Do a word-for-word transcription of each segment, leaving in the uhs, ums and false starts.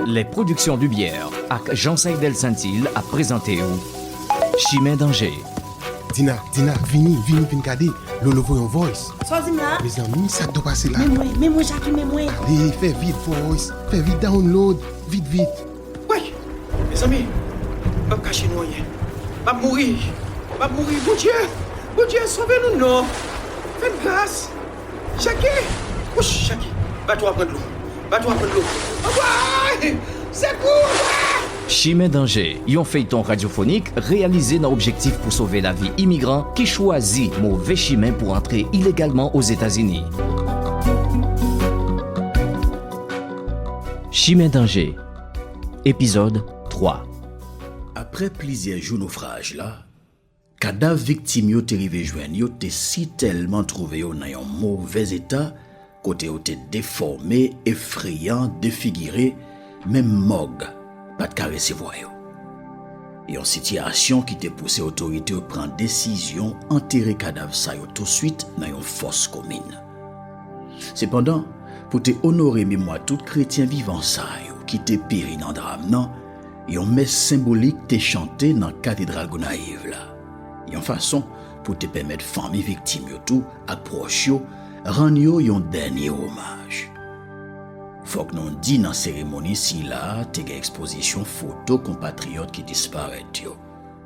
Les Productions du Bière ak Jean Saïdel Saintil ap prezante w Chimen Danje. Dina, Dina, vini, vini, vin gade. Lolo voye yon voice. Sa w di m la? Mezanmi, sa k do pase la? Men mwen, men mwen, Jackie, men mwen. Ale, fè vit voice. Fè vit download. Vit, vit. Woy! Mezanmi, m p ap kache nou anyen. M ap mouri. M ap mouri. Bondye! Bondye, sove nou non! Fè n gras! Jackie! Wouch, Jackie! Bato a pran dlo! Bato a pran dlo! Anmwey! Sekou! Anmwey! Chimen Danje, yon feyton radyofonik reyalize nan objektif pou sove lavi imigran ki chwazi move chimen pou antre ilegalman Ozetazini. Chimen Danje, epizòd twa. Apre plizyè jou nofraj la, kadav viktim yo te rive jwenn yo te sitèlman twouve yo nan yon movèz eta, kote yo te defòme, efreyan, defigire, menm mòg pa t ka resevwa yo. Yon sitiyasyon ki te pouse otorite yo pran desizyon antere kadav sa yo touswit nan yon fòs komin. Sepandan, pou te onore memwa tout kretyen vivan sa yo ki te peri nan dram nan, yon mès senbolik te chante nan katedral Gonayiv la, yon fason pou te pèmèt fanmi viktim yo tou ak pwòch yo rann yo yon dènye omaj. Fòk nou di nan seremoni sila a te gen ekspozisyon foto konpatriyòt ki disparèt yo.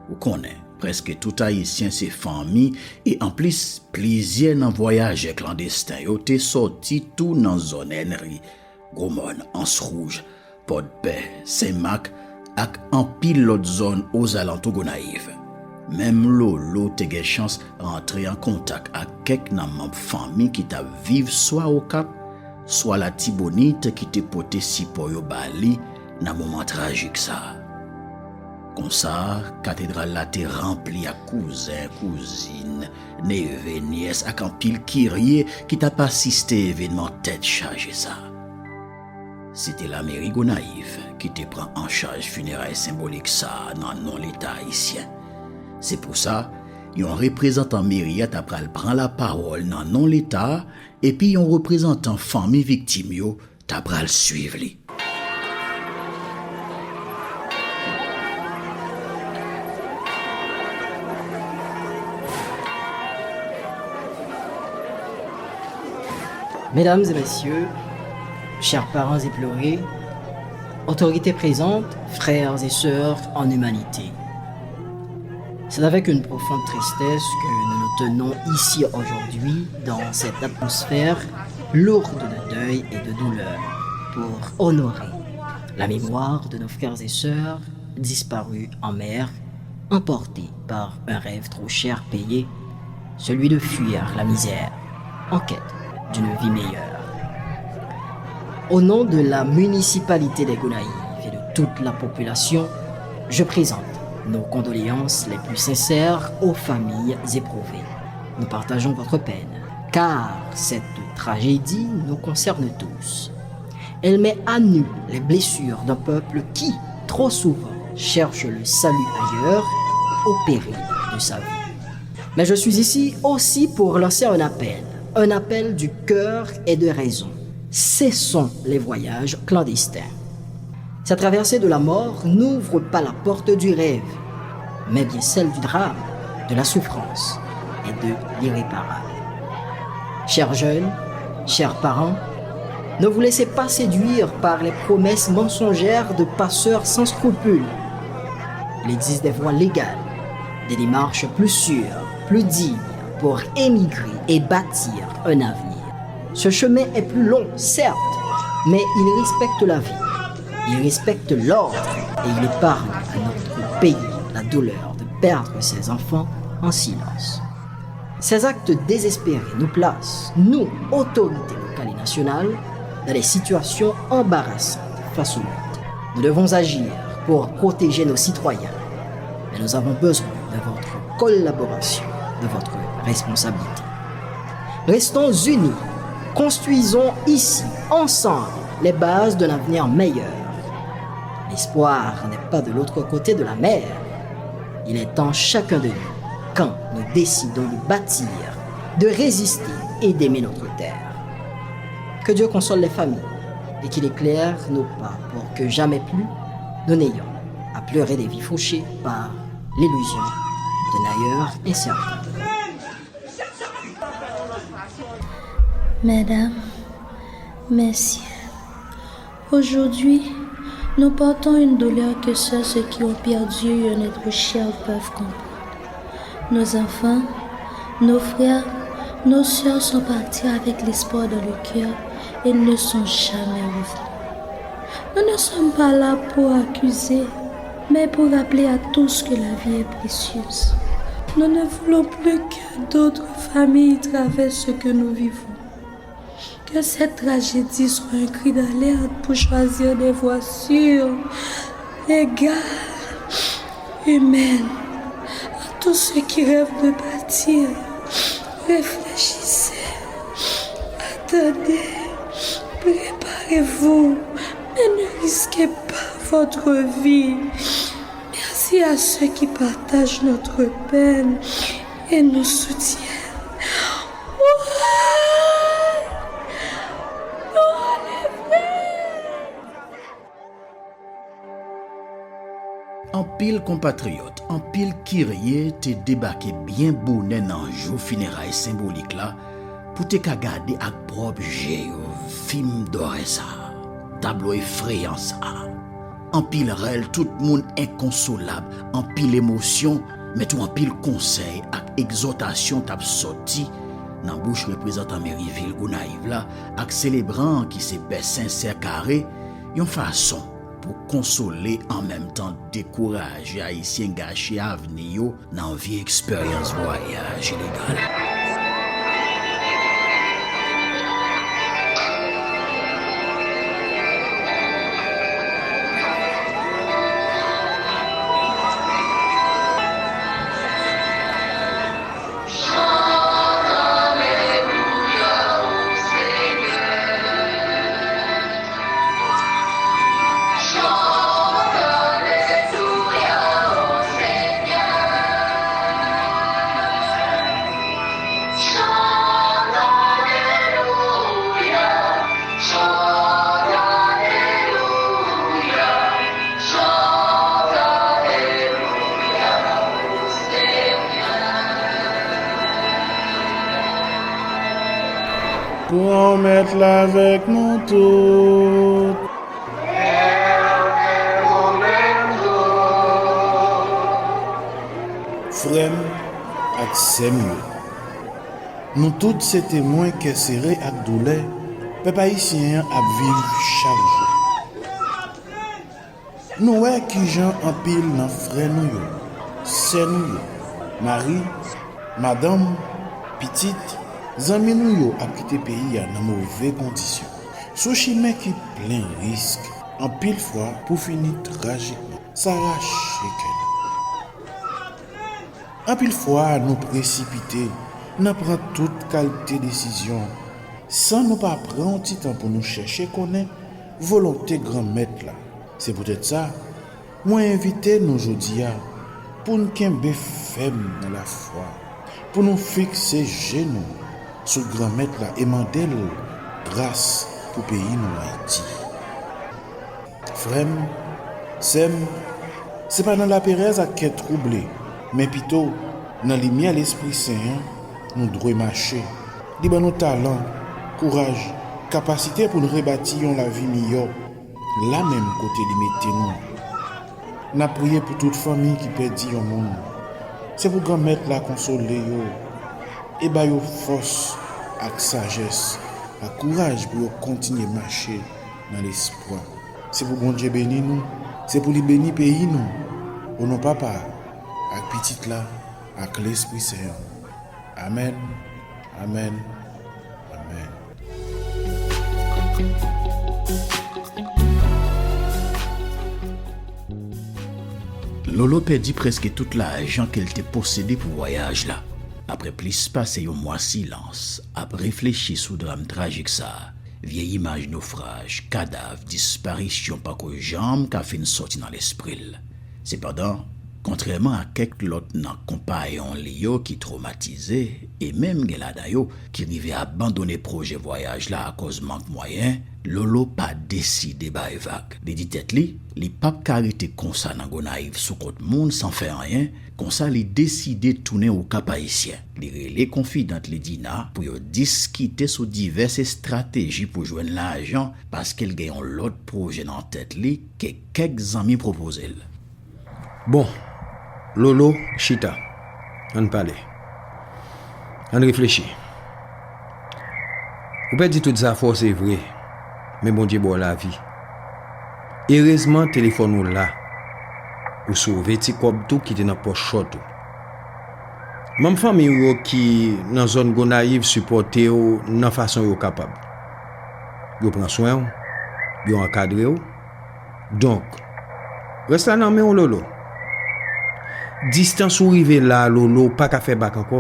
Ou konnen, prèske tout Ayisyen se fanmi, e anplis, plizyè nan vwayajè klandesten yo te sòti tou nan zòn Ènri, Gwomòn, Anse Rouge, Pòdpè, Senmak, ak anpil lòt zòn ozalantou Gonayiv. Menm Lolo te gen chans rantre an kontak ak kèk nan manm fanmi ki t ap viv swa Okap, swa Latibonit ki te pote sipò yo ba li nan moman trajik sa a. Konsa, katedral la te ranpli ak kouzen, kouzin, neve, nyès ak anpil kirye ki t ap asiste evènman tèt chaje sa a. Se te lameri Gonayiv ki te pran an chaj fineray senbolik sa a nan non Leta ayisyen. Se pou sa, yon reprezantan meri a ta pral pran lapawòl nan non Leta a, epi yon reprezantan fanmi viktim yo ta pral swiv li. Mesdames et messieurs, chers parents éplorés, autorités présentes, frères et sœurs en humanité. C'est avec une profonde tristesse que nous nous tenons ici aujourd'hui dans cette atmosphère lourde de deuil et de douleur pour honorer la mémoire de nos frères et sœurs disparus en mer, emportés par un rêve trop cher payé, celui de fuir la misère en quête d'une vie meilleure. Au nom de la municipalité des Gonaïves et de toute la population, je présente nos condoléances les plus sincères aux familles éprouvées. Nous partageons votre peine, car cette tragédie nous concerne tous. Elle met à nu les blessures d'un peuple qui, trop souvent, cherche le salut ailleurs, au péril de sa vie. Mais je suis ici aussi pour lancer un appel, un appel du cœur et de raison. Cessons les voyages clandestins. Cette traversée de la mort n'ouvre pas la porte du rêve, mais bien celle du drame, de la souffrance et de l'irréparable. Chers jeunes, chers parents, ne vous laissez pas séduire par les promesses mensongères de passeurs sans scrupules. Il existe des voies légales, des démarches plus sûres, plus dignes pour émigrer et bâtir un avenir. Ce chemin est plus long, certes, mais il respecte la vie, il respecte l'ordre et il épargne à notre pays la douleur de perdre ses enfants en silence. Ces actes désespérés nous placent, nous, autorités locales et nationales, dans des situations embarrassantes face au monde. Nous devons agir pour protéger nos citoyens, mais nous avons besoin de votre collaboration, de votre responsabilité. Restons unis, construisons ici, ensemble, les bases d'un avenir meilleur. L'espoir n'est pas de l'autre côté de la mer. Il est en chacun de nous, quand nous décidons de bâtir, de résister et d'aimer notre terre. Que Dieu console les familles Qu'il éclaire nos pas pour que jamais plus nous n'ayons à pleurer des vies fauchées par l'illusion d'un ailleurs incertain. Mesdames, Messieurs, aujourd'hui, nous portons une douleur que seuls ceux qui ont perdu un être cher peuvent comprendre. Nos enfants, nos frères, nos sœurs sont partis avec l'espoir dans le cœur et ne sont jamais revenus. Nous ne sommes pas là pour accuser, mais pour rappeler à tous que la vie est précieuse. Nous ne voulons plus que d'autres familles traversent ce que nous vivons. Que cette tragédie soit un cri d'alerte pour choisir des voies sûres, légales, humaines. À tous ceux qui rêvent de partir, réfléchissez, attendez, préparez-vous, mais ne risquez pas votre vie. Merci à ceux qui partagent notre peine et nous soutiennent. Anpil konpatriyòt, anpil kirye te debake byen bonè nan jou fineray senbolik la pou te ka gade ak pwòp je yo fim dòrè sa a, tablo efreyan sa a. Anpil rèl, tout moun enkonsolab, anpil emosyon, men tou anpil konsèy ak egzòtasyon t ap sòti nan bouch reprezantan meri vil Gonayiv la ak selebran an ki se pè Sensè Kare, yon fason pou konsole an menm tan dekouraje Ayisyen gache avni yo nan vye eksperyans vwayaj ilegal. Granmèt la avèk nou tout. Frè m ak sè m yo, nou tout se temwen kè sere ak doulè pèp ayisyen an ap viv chak jou. Nou wè kijan anpil nan frè nou yo, sè nou yo, mari, madanm, pitit, zanmi nou yo ap kite peyi a nan move kondisyon, sou chimen ki plen risk, anpil fwa pou fini trajikman. Sa rache kè nou. Anpil fwa, nou presipite nan pran tout kalite desizyon san nou pa pran yon ti tan pou nou chèche konnen volonte Granmèt la. Se poutèt sa, mwen envite nou jodi a pou n kenbe fèm nan lafwa, pou nou fikse je nou sou Granmèt la e mande l gras pou peyi nou Ayiti. Frè m, sè m, se pa nan laperèz ak kè twouble, men pito nan limyè Lespri Sen an nou dwe mache. Li ban nou talan, kouraj, kapasite pou n rebati yon lavi miyò la menm kote li mete nou. N ap priye pou tout fanmi ki pèdi yon moun. Se pou Granmèt la konsole yo e ba yo fòs ak sajès ak kouraj pou yo kontinye mache nan lespwa. Se pou Bondye beni nou, se pou li beni peyi nou. O non Papa, ak Pitit la, ak Lespri Sen an. Amèn, amèn, amèn. Lolo pèdi prèske tout lajan ke l te posede pou vwayaj la. Apre plis pase yon mwa silans, ap reflechi sou dram trajik sa a, vye imaj nofraj, kadav, disparisyon pako janm ka fin sòti nan lespri l. Sepandan, Kontrèman a kèk lòt nan konpayon li yo ki twomatize, e menm gen ladan yo ki rive abandone pwojè vwayaj la akòz mank mwayen, Lolo pa deside bay vag. Li di tèt li, li p ap ka rete konsa nan Gonayiv sou kont moun san fè anyen, konsa li deside tounen Okap Ayisyen. Li rele konfidant li Dina pou yo diskite sou divès estrateji pou jwenn lajan, paske l gen yon lòt pwojè nan tèt li ke kèk zanmi pwopoze l. Bon, Lolo, chita. Ann pale. Ann reflechi. Ou pèdi tout zafè w, se vre, men Bondye ba w lavi. Erezman, telefòn ou la. Ou sove ti kòb tou ki te nan pòch chòt ou. Manm fanmi w yo ki nan zòn Gonayiv sipòte w nan fason yo kapab. Yo pran swen w, yo ankadre w. Donk, rès la nan men w, Lolo. Distans ou rive la, Lolo, ou pa ka fè bak ankò.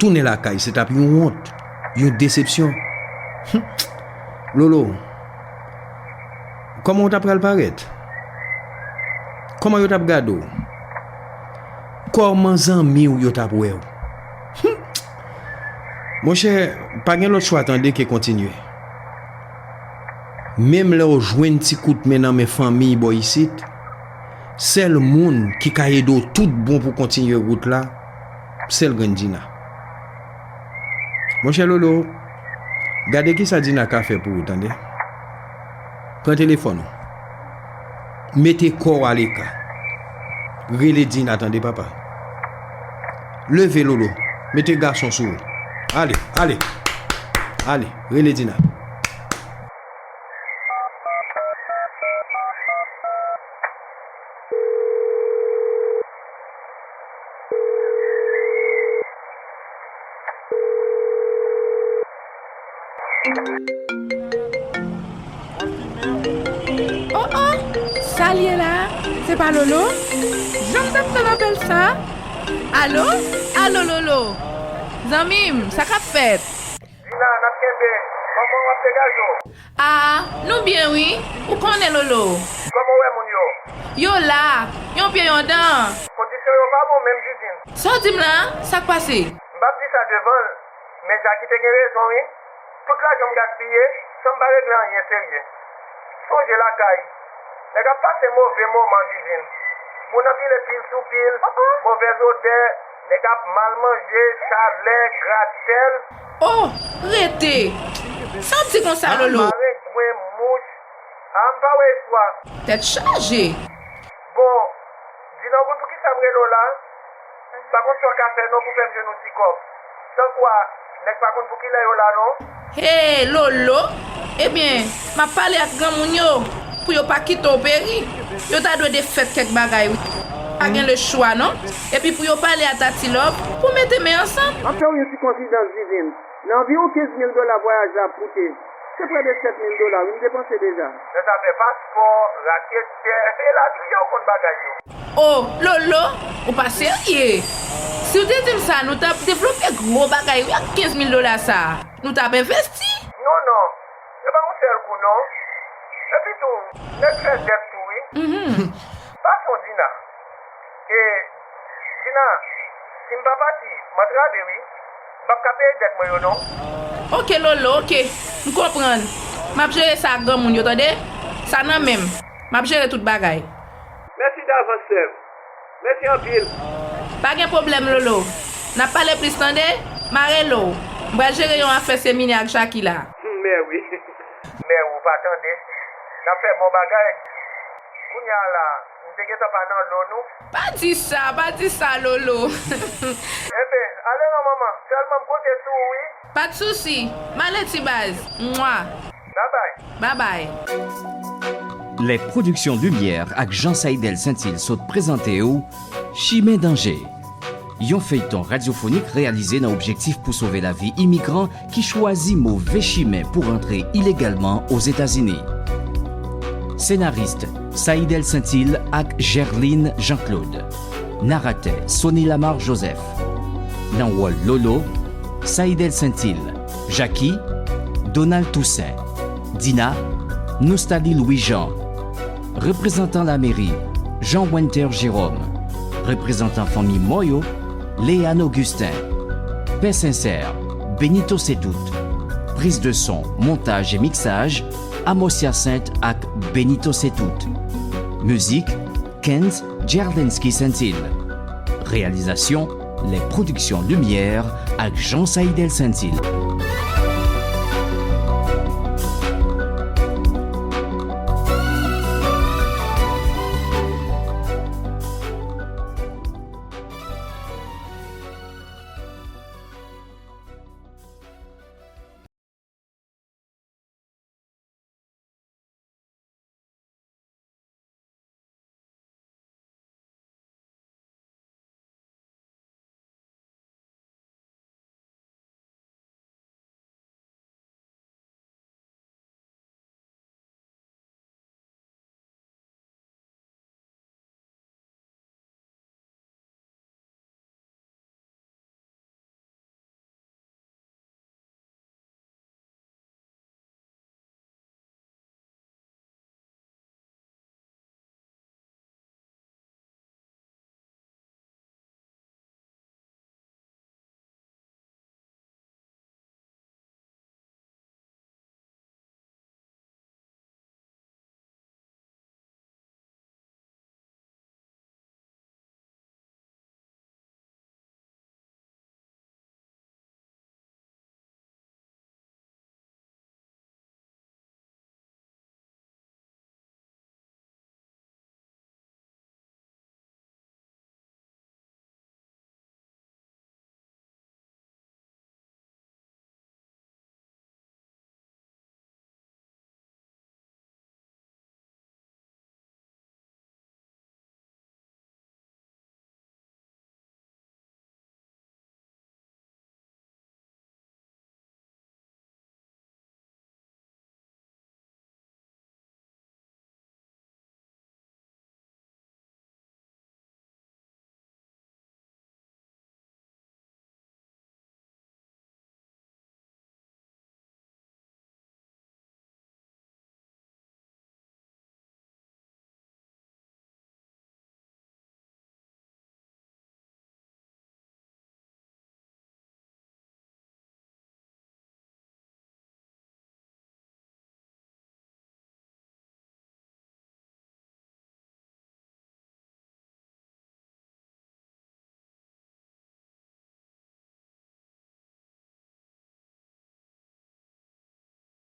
Tounen lakay, se t ap yon wont, yon desepsyon. Hum. Lolo, kòman w t ap pral parèt? Kòman yo t ap gade w? Kòman zanmi w yo t ap wè w? Hum. Monchè, pa gen lòt chwa tande ke kontinye. Menm lè w jwenn ti kout men nan men fanmi bò isit, sèl moun ki ka ede w tout bon pou kontinye wout la, sèl grenn Dina. Monchè Lolo, gade kisa Dina ka fè pou ou, tande. Pran telefòn ou. Mete kò w aleka. Rele Dina, tande, papa. Leve, Lolo. Mete gason sou ou. Ale, ale. Ale, rele Dina. Oh, oh! Sa l ye la? Se pa Lolo? Jan m t ap tann apèl sa? Alo? Alo, Lolo? Zanmi m, sa k ap fèt? Dina, n ap kenbe. Kòman w ap degaje w? Ah, nou byen wi. Ou konnen, Lolo. Kòman w wè moun yo? Yo la, yon pye yon dan. Kondisyon yo pa bon menm, Didine. Sa w di m la? Sa k pase? M p ap di sa devan l, men Jackie te gen rezon wi. Tout lajan m gaspiye, san m pa regle anyen serye. Sonje lakay. Nèg ap pase move moman, Didine. Moun anpile pil sou pil, movèz odè, nèg ap mal manje, chalè, gratèl. Oh, rete! Sa w di konsa, Lolo? Marengwen, mouch. Ah, m pa wè espwa. Tèt chaje. Bon, Dina, w konn poukisa m rele w la? M pa konn sa w ka fè non pou fè m jwenn yon ti kòb. San kwa, nèg pa konn pou kilè yo la non. Hey, Lolo! Ebyen, m ap pale ak granmoun yo pou yo pa kite w peri. Yo ta dwe defèt kèk bagay wi. Pa gen lechwa non. Epi pou yo pale a Tati Love pou mete men ansanm. M ap fè w yon ti konfidans, Didine. Nan anviwon kenz mil dola vwayaj la ap koute. Se prè de sèt mil dola wi m depanse deja. Nan zafè paspò, raketè, e la tou jan w konn bagay yo. Oh, Lolo, ou pa serye. Si w te di m sa, nou t ap devlope gwo bagay wi ak kenz mil dola sa a. Nou t ap envesti. Non, non. Se pa yon sèl kou, non. Epi tou, nèg fè dèt tou, wi. Mhm. Pase w, Dina. E, Dina, si m pa pati, m antrave, wi. M p ap ka peye dèt mwen yo, non. Oke, Lolo, oke. M konprann. M ap jere sa ak granmoun yo, tande? Sa nan men m. M ap jere tout bagay. Mèsi davans, sè m. Mèsi anpil. Pa gen pwoblèm, Lolo. N ap pale plis, tande? M a rele w. M pral jere yon afè seminè ak Jackie la. Mè wi. Mè ou pa tande. N ap fè bon bagay. Kounye a la, m te gentan pa nan lo nou. Pa di sa, pa di sa, Lolo. Enben, ale non, manman. Sèlman m konte sou ou, wi. Pa t sousi. M ale, ti baz. Mwa. Babay. Babay. Les Productions Lumière ak Jean Saïdel Saintil sot prezante w Chimen Danje, yon feyton radyofonik reyalize nan objektif pou sove lavi imigran ki chwazi move chimen pou rantre ilegalman Ozetazini. Senaris, Saïdel Saintil ak Gerline Jean-Claude. Naratè, Sony Lamar Joseph. Nan wòl Lolo, Saïdel Saintil. Jackie, Donald Toussaint. Dina, Noustali Louis Jean. Reprezantan lameri, Jean Wenter Jérôme. Reprezantan fanmi mò yo, Léane Augustin. Pè Sensè, Benito Setout. Priz de son, montaj e miksaj, Amos Hyacinthe ak Benito Setout. Mizik, Kenz Gerlensky Saintil. Reyalizasyon, Les Productions Lumière ak Jean Saïdel Saintil.